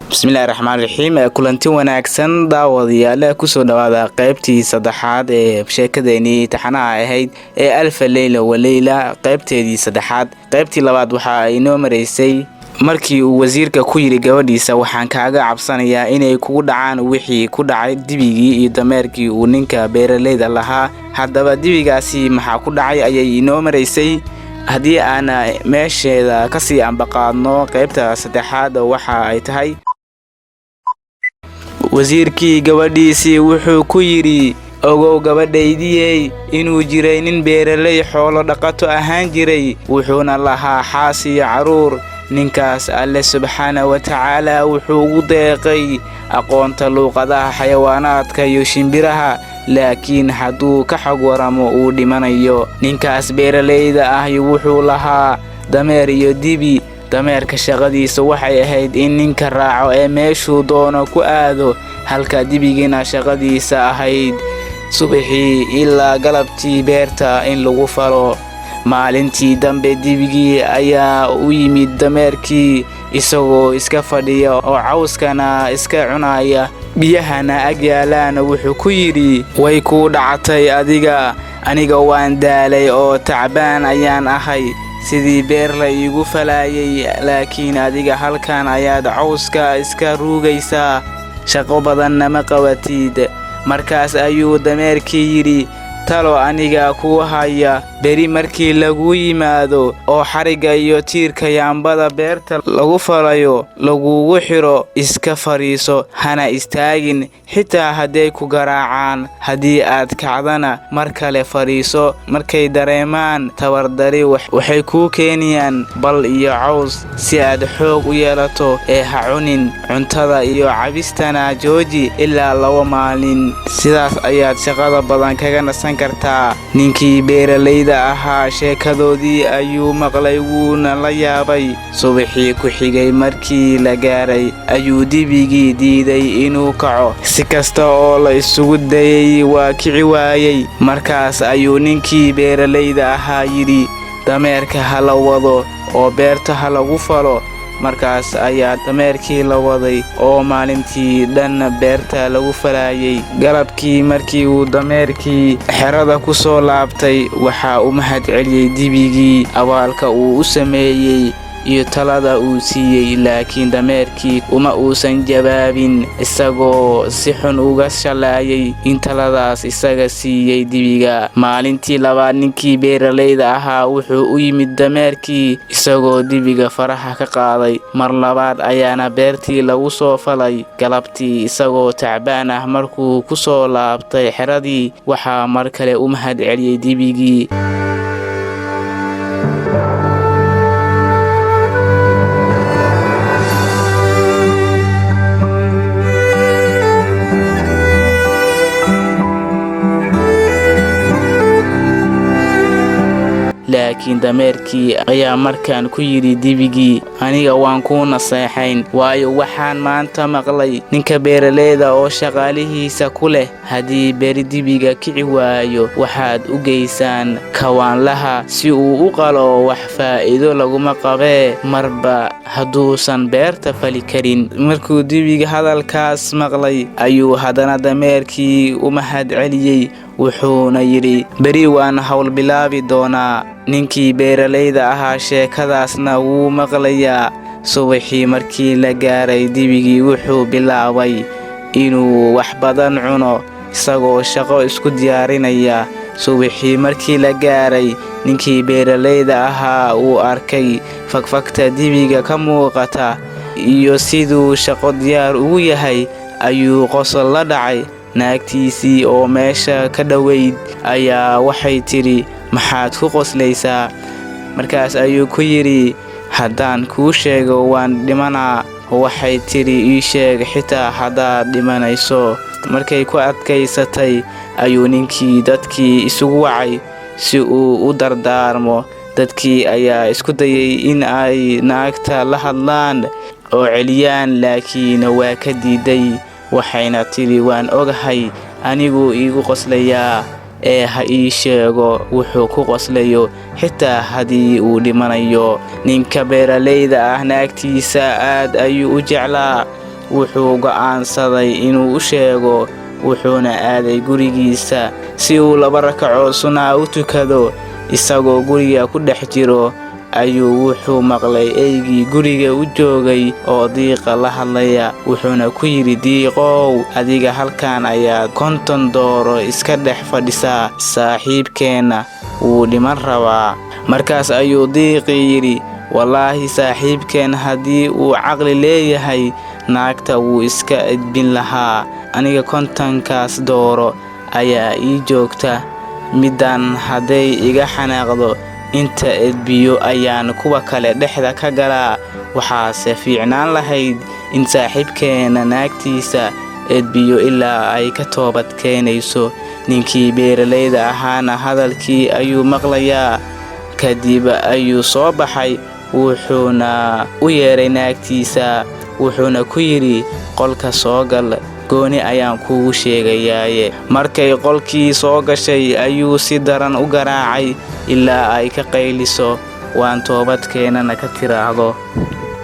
Bismillahi raxmaan raxiim. Kulanti wanaagsan, daawadayaal. Kusoo dhawaada qeybtii saddexaad ee sheekadeenii taxanaha ahayd ee Alfa Leyla Waleyla, qeybteedii saddexaad. Qeybtii labaad waxa ay inoo maraysay markii uu wasiirka ku yidhi gabadhiisa: "Waxaan kaaga cabsanayaa inay kugu dhacaan wixii ku dhacay dibigii iyo dameerkii uu ninka beeraleyda lahaa." Haddaba dibigaasi maxaa ku dhacay ayay inoo maraysay. Haddii aan meesheeda kasii ambaqaadno qeybta saddexaad, waxa ay tahay: wasiirkii gabadhiisii wuxuu ku yidhi: "Ogow, gabadhaydiyey, inuu jiray nin beeraley xoolo dhaqato ahaan jiray, wuxuuna lahaa xaas iyo carruur. Ninkaas Alle subxaana wa tacaala wuxuu ugu deeqay aqoonta luuqadaha xayawaanaadka iyo shimbiraha, laakiin hadduu ka xog waramo uu dhimanayo. Ninkaas beeraleyda ahi wuxuu lahaa dameer iyo dibi. Dameerka shaqadiisa waxay ahayd in ninka raaco ee meeshuu doono ku aado, halka dibigiina shaqadiisa ahayd subaxii ilaa galabtii beerta in lagu falo. Maalintii dambe dibigii ayaa u yimid dameerkii isagoo iska fadhiya oo cawskana iska cunaya, biyahana ag yaalaan. Wuxuu ku yidhi: 'Way kuu dhacatay adiga. Aniga waan daalay oo tacbaan ayaan ahay sidii beer la iigu falaayay, laakiin adiga halkan ayaad cawska iska ruugaysaa, shaqo badanna ma qabatid.' Markaas ayuu dameerkii yidhi: 'Talo aniga kuu haya. Beri markii laguu yimaado oo xarigga iyo tiirka yaambada beerta lagu falayo lagugu xidho, iska fadhiiso, hana istaagin xitaa hadday ku garaacaan. Haddii aad kacdana, mar kale fadhiiso. Markay dareemaan tabardari, waxay kuu keenayaan bal iyo caws si aad xoog u yeelato, ee ha cunin cuntada iyo cabistana jooji ilaa 2 maalin. Sidaas ayaad shaqada badan kaga nasan kartaa.' Ninkii beeralayda ahaa sheekadoodii ayuu maqlay, wuuna la yaabay. Subaxii ku xigay markii la gaaray ayuu dibigii diiday inuu kaco. Si kasta oo la isugu dayay, waa kici waayey. Markaas ayuu ninkii beeralayda ahaa yidhi: 'Dameerka ha la wado oo beerta ha lagu falo.' Markaas ayaa dameerkii la waday oo maalintii dhan beerta lagu falayay. Galabkii markii uu dameerkii xerada ku soo laabtay, waxaa u mahad celiyey dibigii abaalka uu u sameeyey iyo talada uu siiyey, laakiin dameerkii uma uusan jawaabin, isagoo si xun uga shallaayay in taladaas isaga siiyey dibiga. Maalintii labaad ninkii beeralayda ahaa wuxuu u yimid dameerkii isagoo dibiga faraha ka qaaday. Mar labaad ayaana beertii lagu soo falay. Galabtii isagoo tacbaan ah markuu ku soo laabtay xeradii, waxaa mar kale u mahad celiyey dibigii. Laakiin dameerkii ayaa markaan ku yidhi dibigii: 'Aniga waan kuu naseexayn, waayo waxaan maanta maqlay ninka beeraleyda oo shaqaalihiisa ku leh: Haddii beri dibiga kici waayo, waxaad u geysaan kawaanlaha si uu u qalo. Wax faa'iido laguma qabee marba hadduusan beerta fali karin.' Markuu dibiga hadalkaas maqlay ayuu haddana dameerkii u mahad celiyey, wuxuuna yidhi: 'Beri waan hawl bilaabi doonaa.' Ninkii beeralayda ahaa sheekadaasna wuu maqlayaa. Subaxii markii la gaaray, dibigii wuxuu bilaabay inuu wax badan cuno isagoo shaqo isku diyaarinaya. Subaxii markii la gaaray, ninkii beeralayda ahaa uu arkay fagfagta dibiga ka muuqata iyo siduu shaqo diyaar ugu yahay ayuu qosol la dhacay. Naagtiisii oo meesha ka dhoweyd ayaa waxay tidhi: 'Maxaad ku qoslaysaa?' Markaas ayuu ku yidhi: 'Haddaan kuu sheego, waan dhimanaa.' Waxay tidhi: 'Ii sheeg xitaa haddaad dhimanayso.' Markay ku adkaysatay ayuu ninkii dadkii isugu wacay si uu u dardaarmo. Dadkii ayaa isku dayay in ay naagta la hadlaan oo celiyaan, laakiin waa ka diiday, waxayna tidhi: 'Waan ogahay anigu iigu qoslayaa, ee ha ii sheego wuxuu ku qoslayo xitaa haddii uu dhimanayo.' Ninka beeralayda ah naagtiisa aad ayuu u jeclaa. Wuxuu go'aansaday inuu u sheego, wuxuuna aaday gurigiisa si uu 2 rakaco sunnaa u tukado. Isagoo guriga ku dhex jiro ayuu wuxuu maqlay eygii guriga u joogay oo diiqa la hadlaya, wuxuuna ku yidhi: "Diiqow, adiga halkan ayaad 50 dooro iska dhex fadhisaa, saaxiibkeenna wuu dhiman rabaa." Markaas ayuu diiqii yidhi: "Wallaahi saaxiibkeen haddii uu caqli leeyahay naagta wuu iska edbin lahaa. Aniga 50kaas dooro ayaa ii joogta, middan hadday iga xanaaqdo inta edbiyo ayaan kuwa kale dhexda ka galaa. Waxaase fiicnaan lahayd in saaxiibkeenna naagtiisa edbiyo ilaa ay ka toobad keenayso." Ninkii beeralayda ahaana hadalkii ayuu maqlayaa. Kadib ayuu soo baxay, wuxuuna u yeeray naagtiisa, wuxuuna ku yidhi: "Qolka soo gal, gooni ayaan kuugu sheegayaaye." Markay qolkii soo gashay ayuu si daran u garaacay ilaa ay ka qayliso, "Waan toobad keenana," ka tiraahdo.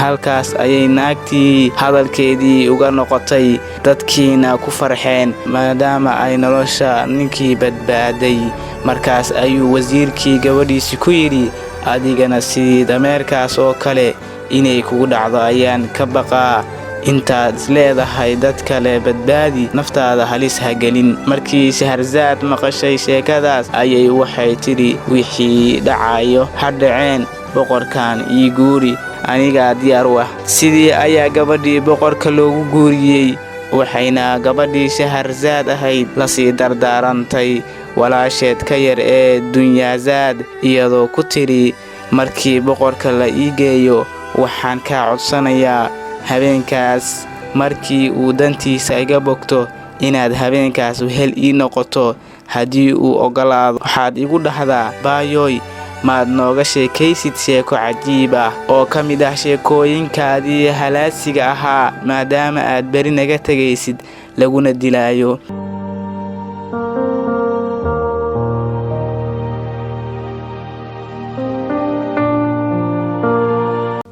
Halkaas ayay naagtii hadalkeedii uga noqotay, dadkiina ku farxeen maadaama ay nolosha ninkii badbaaday. Markaas ayuu wasiirkii gabadhiisi ku yidhi: "Adigana sidii dameerkaas oo kale inay kugu dhacdo ayaan ka baqaa. Intaad isleedahay dad kale badbaadi, naftaada halis ha gelin." Markii Shahrasaad maqashay sheekadaas ayay waxay tidhi: "Wixii dhacayo ha dhaceen, boqorkan ii guuri, anigaa diyaar u ah." Sidii ayaa gabadhii boqorka loogu guuriyey, waxayna gabadhii Shahrasaad ahayd lasii dardaarantay walaasheed ka yar ee Dunyaasaad, iyadoo ku tidhi: "Markii boqorka la ii geeyo, waxaan kaa codsanayaa habeenkaas markii uu dantiisa iga bogto inaad habeenkaas wehel ii noqoto. Haddii uu oggolaado, waxaad igu dhahdaa: 'Baayoy, maad nooga sheekaysid sheeko cajiib ah oo ka mid ah sheekooyinkaadii halaasiga ahaa, maadaama aad beri naga tegaysid laguna dilaayo.'"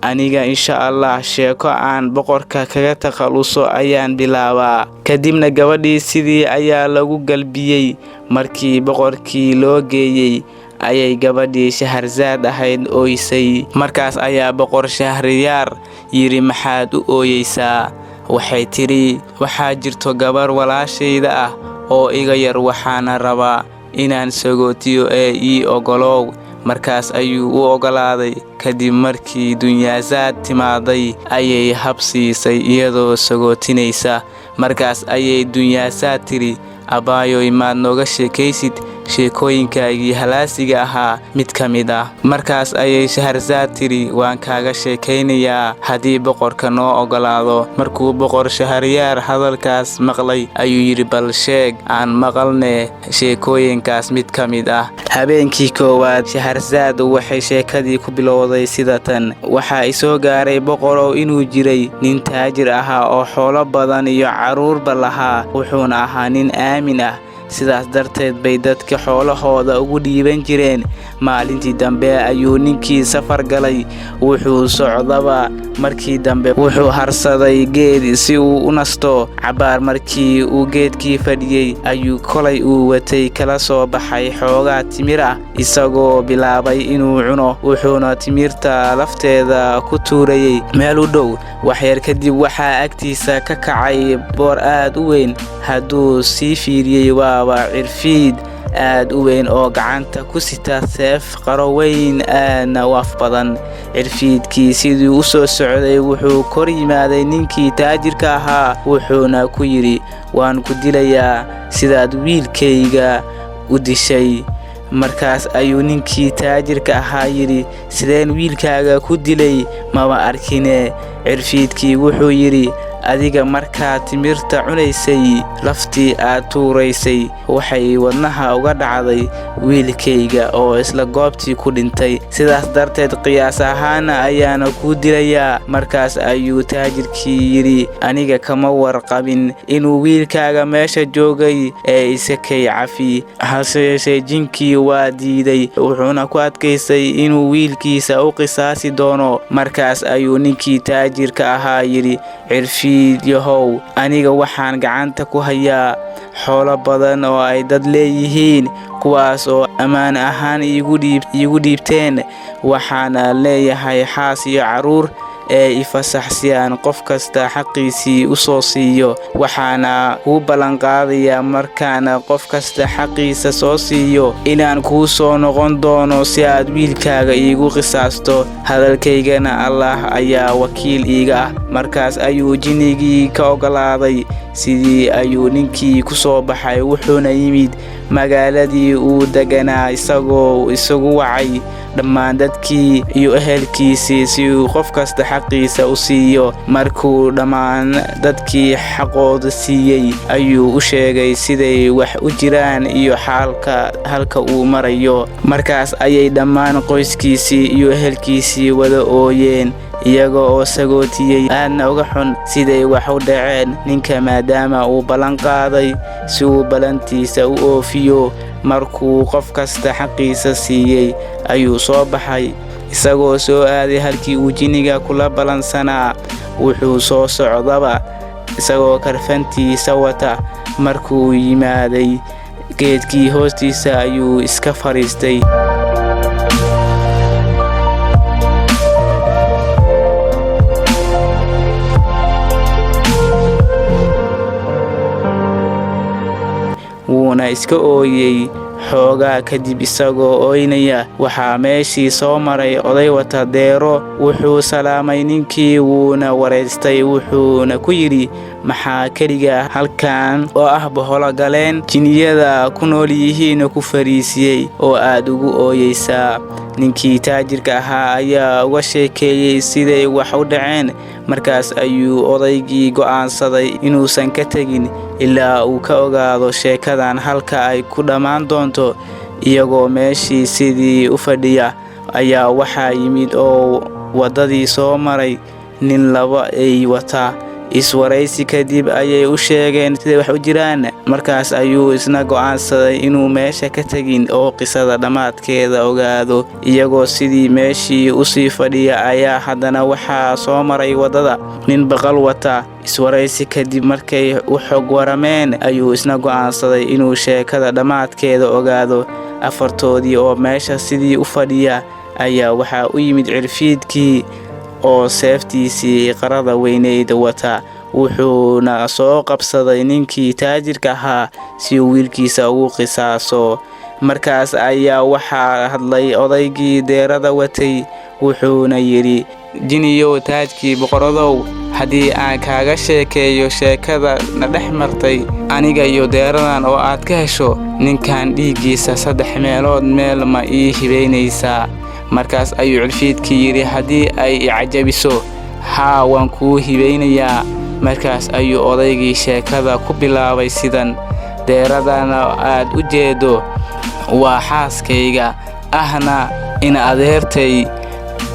Aniga insha Allah sheeko aan boqorka kaga takhaluso ayaan bilaabaa. Kadibna gabadhii sidii ayaa lagu galbiyey. Markii boqorkii loo geeyey ayay gabadhii Shahrasaad ahayd ooysay. Markaas ayaa boqor Shahriyaar yidhi: "Maxaad u ooyeysaa?" Waxay tidhi: "Waxaa jirto gabar walaashayda ah oo iga yar, waxaana rabaa inaan sagootiyo ee ii oggolow." Markaas ayuu u oggolaaday. Kadib markii Dunyaasaad timaaday ayay hab siisay iyadoo sagootinaysa. Markaas ayay Dunyaasaad tidhi: "Abbaayoy, maad nooga sheekaysid sheekooyinkaagii halaasiga ahaa mid ka mid ah?" Markaas ayay Shahrasaad tidhi: "Waan kaaga sheekaynayaa haddii boqorka noo oggolaado." Markuu boqor Shahriyaar hadalkaas maqlay ayuu yidhi: "Bal sheeg aan maqalne sheekooyinkaas mid ka mid ah." Habeenkii koowaad Shahrasaad waxay sheekadii ku bilowday sida tan: "Waxaa isoo gaaray boqorow inuu jiray nin taajir ahaa oo xoolo badan iyo carruurba lahaa, wuxuuna ahaa nin aamin ah. Sidaas darteed bay dadka xoolahooda ugu dhiiban jireen. Maalintii dambe ayuu ninkii safar galay. Wuxuu socdaba markii dambe wuxuu harsaday geed si uu u nasto. Cabbaar markii uu geedkii fadhiyey ayuu kolay uu watay kala soo baxay xoogaa timir ah, isagoo bilaabay inuu cuno, wuxuuna timirta lafteeda ku tuurayey meel u dhow. Waxyar kadib waxaa agtiisa ka kacay boor aad u weyn. Hadduu sii fiiriyey waaba cirfiid aad u weyn oo gacanta ku sita seef qaro weyn aadna u af badan. Cirfiidkii sidii u soo socday wuxuu kor yimaaday ninkii taajirka ahaa, wuxuuna ku yidhi: 'Waan ku dilayaa sidaad wiilkayga u dishay.' Markaas ayuu ninkii taajirka ahaa yidhi: 'Sideen wiilkaaga ku dilay? Maba arkine.' Cirfiidkii wuxuu yidhi: 'Adiga markaad timirta cunaysay laftii aad tuuraysay waxay wadnaha uga dhacday wiilkayga oo isla goobtii ku dhintay. Sidaas darteed qiyaas ahaana ayaana kuu dilayaa.' Markaas ayuu taajirkii yidhi: 'Aniga kama warqabin inuu wiilkaaga meesha joogay ee iska kay cafi.' Hase yeeshee jinkii waa diiday, wuxuuna ku adkaystay inuu wiilkiisa u qisaasi doono. Markaas ayuu ninkii taajirka ahaa yidhi: 'Cirfiid Cirfiid yahow, aniga waxaan gacanta ku hayaa xoolo badan oo ay dad leeyihiin, kuwaas oo ammaan ahaan iigu dhiibteen. Waxaana leeyahay xaas iyo carruur, ee i fasax si aan qof kasta xaqiisii u soo siiyo. Waxaana kuu ballanqaadayaa markaan qof kasta xaqiisa soo siiyo inaan kuu soo noqon doono si aad wiilkaaga iigu qisaasto. Hadalkaygana Allaah ayaa wakiil iiga ah." Markaas ayuu jinnigii ka oggolaaday. Sidii ayuu ninkii ku soo baxay, wuxuuna yimid magaaladii uu deganaa, isagoo isugu wacay dhammaan dadkii iyo ehelkiisii si uu qof kasta xaqiisa u siiyo. Markuu dhammaan dadkii xaqooda siiyey, ayuu u sheegay siday wax u jiraan iyo xaalka halka uu marayo. Markaas ayay dhammaan qoyskiisii iyo ehelkiisii wada ooyeen, iyaga oo sagootiyey aadna uga xun siday wax u dhaceen ninka, maadaama uu ballan qaaday si uu ballantiisa u oofiyo. Markuu qof kasta xaqiisa siiyey ayuu soo baxay, isagoo soo aaday halkii uu jinniga kula ballansanaa. Wuxuu soo socdaba isagoo karfantiisa wata. Markuu yimaaday geedkii hoostiisa ayuu iska fadhiistay. Wuuna iska ooyey xoogaa kadib. Isagoo ooynaya waxaa meeshii soo maray oday wata deero. Wuxuu salaamay ninkii, wuuna waraystay, wuxuuna ku yidhi: "Maxaa keliga halkan oo ah boholo galeen jinniyada ku nool yihiin ku fariisiyey oo aad ugu ooyeysaa?" Ninkii taajirka ahaa ayaa uga sheekeeyey siday wax u dhaceen. Markaas ayuu odaygii go'aansaday inuusan ka tegin ilaa uu ka ogaado sheekadan halka ay ku dhammaan doonto. Iyagoo meeshii sidii u fadhiya ayaa waxaa yimid oo waddadii soo maray nin laba ey wata. Iswaraysi kadib ayay u sheegeen siday wax u jiraan. Markaas ayuu isna go'aansaday inuu meesha ka tegin oo qisada dhammaadkeeda ogaado. Iyagoo sidii meeshii usii fadhiya ayaa haddana waxaa soo maray waddada nin baqal wata. Iswaraysi kadib markay u xog warameen ayuu isna go'aansaday inuu sheekada dhammaadkeeda ogaado. Afartoodii oo meesha sidii u fadhiya ayaa waxaa u yimid cirfiidkii oo seeftiisii qarada weyneyd wata, wuxuuna soo qabsaday ninkii taajirka ahaa si uu wiilkiisa ugu qisaaso. Markaas ayaa waxaa hadlay odaygii deerada watay, wuxuuna yidhi: "Jiniyow taajkii boqoradow, haddii aan kaaga sheekeeyo sheekada na dhex martay aniga iyo deeradan oo aad ka hesho ninkan dhiiggiisa, saddex meelood meel ma ii hibaynaysaa?" Markaas ayuu cirfiidkii yidhi: "Haddii ay i cajabiso, haa, waan kuu hibaynayaa." Markaas ayuu odaygii sheekada ku bilaabay sidan: "Deeradana aad u jeedo waa xaaskayga, ahna in adeertay.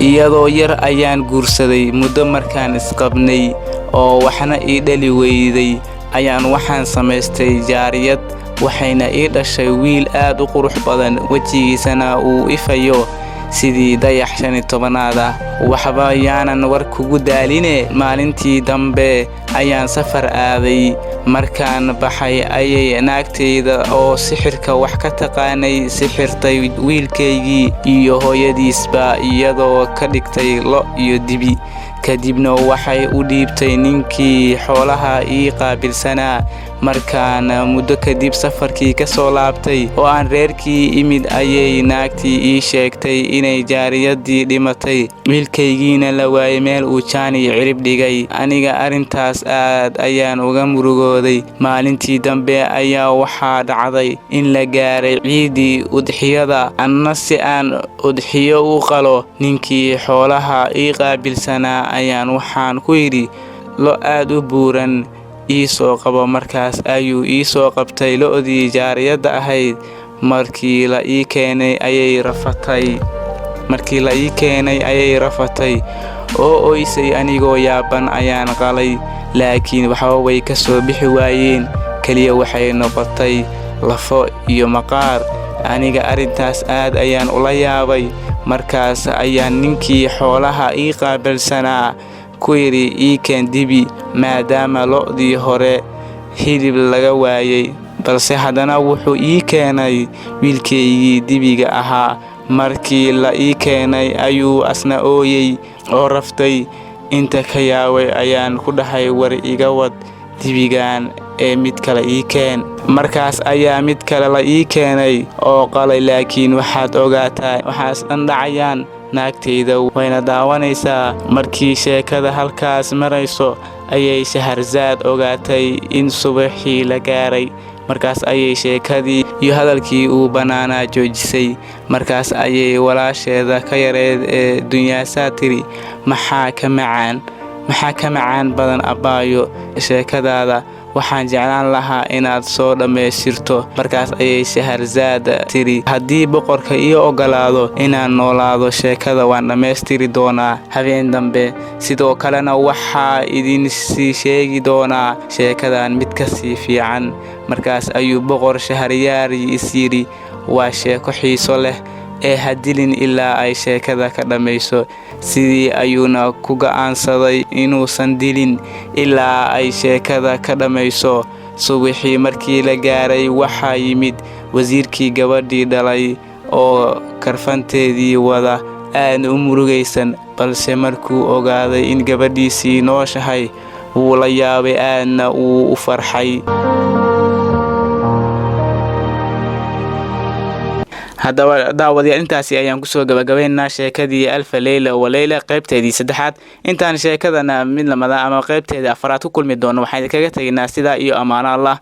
Iyadoo yar ayaan guursaday. Muddo markaan isqabnay oo waxna ii dhali weyday ayaan waxaan samaystay jaariyad, waxayna ii dhashay wiil aad u qurux badan, wejigiisana uu ifayo sidii dayax 15aad ah. Waxba yaanan war kugu daaline, maalintii dambe ayaan safar aaday. Markaan baxay ayay naagtayda oo sixirka wax ka taqaanay sixirtay wiilkaygii iyo hooyadiisba, iyadoo ka dhigtay lo' iyo dibi. Kadibna waxay u dhiibtay ninkii xoolaha ii qaabilsanaa. Markaan muddo kadib safarkii ka soo laabtay oo aan reerkii imid ayay naagtii ii sheegtay inay jaariyaddii dhimatay, wiilkaygiina la waayay meel uu jaan iyo cirib dhigay. Aniga arrintaas aad ayaan uga murugooday. Maalintii dambe ayaa waxaa dhacday in la gaaray ciiddii udxiyada. Anna si aan udxiyo u qalo, ninkii xoolaha ii qaabilsanaa ayaan waxaan ku yidhi: 'Lo' aad u buuran ii soo qabo.' Markaas ayuu ii soo qabtay lo'dii jaariyadda ahayd. Markii la ii keenay ayay rafatay oo oysay. Anigoo yaaban ayaan qalay, laakiin waxba way ka soo bixi waayeen, keliya waxay noqotay lafo iyo maqaar. Aniga arrintaas aad ayaan ula yaabay. Markaas ayaan ninkii xoolaha ii qaabilsanaa ku yidhi, "Ii keen dibi," maadaama lo'dii hore hilib laga waayay. Balse haddana wuxuu ii keenay wiilkaygii dibiga ahaa. Markii la ii keenay ayuu asna ooyey oo raftay. Inta ka yaabay ayaan ku dhahay, "War iga wad dibigan ee mid kale ii keen." Markaas ayaa mid kale la ii keenay oo qalay. Laakiin waxaad ogaataa, waxaas dhan dhacayaan, naagtayda wayna daawanaysaa. Markii sheekada halkaas marayso ayay Shaharzaad ogaatay in subaxii la gaaray. Markaas ayay sheekadii iyo hadalkii uu bannaanaa joojisay. Markaas ayay walaasheeda ka yareed ee Dunyaasaa tiri, "Maxaa ka macaan badan, abbaayo, sheekadaada? Waxaan jeclaan lahaa inaad soo dhammaystirto." Markaas ayay Shaharzaad tiri, "Haddii boqorka ii oggolaado inaan noolaado, sheekada waan dhammaystiri doonaa habeen dambe. Sidoo kalena waxaa idin sii sheegi doonaa sheekadan mid ka sii fiican." Markaas ayuu Boqor Shaharyaar is yidhi, "Waa sheeko xiiso leh ee ha dilin ilaa ay sheekada ka dhammayso." Sidii ayuuna ku go'aansaday inuusan dilin ilaa ay sheekada ka dhammayso. Subaxii markii la gaaray, waxaa yimid wasiirkii gabadhii dhalay oo karfanteedii wada, aadna u murugaysan. Balse markuu ogaaday in gabadhiisii nooshahay, wuu la yaabay, aadna wuu u farxay. Haddaba daawadayaal, intaasi ayaan kusoo gabagabaynaynaa sheekadii Alfa Leyla Waleyla, qaybteedii saddexaad. Intaan sheekadana mid lamada ama qaybteedii afaraad ku kulmi doono, waxaan idinkaga tegaynaa sidaa iyo amaano Allah.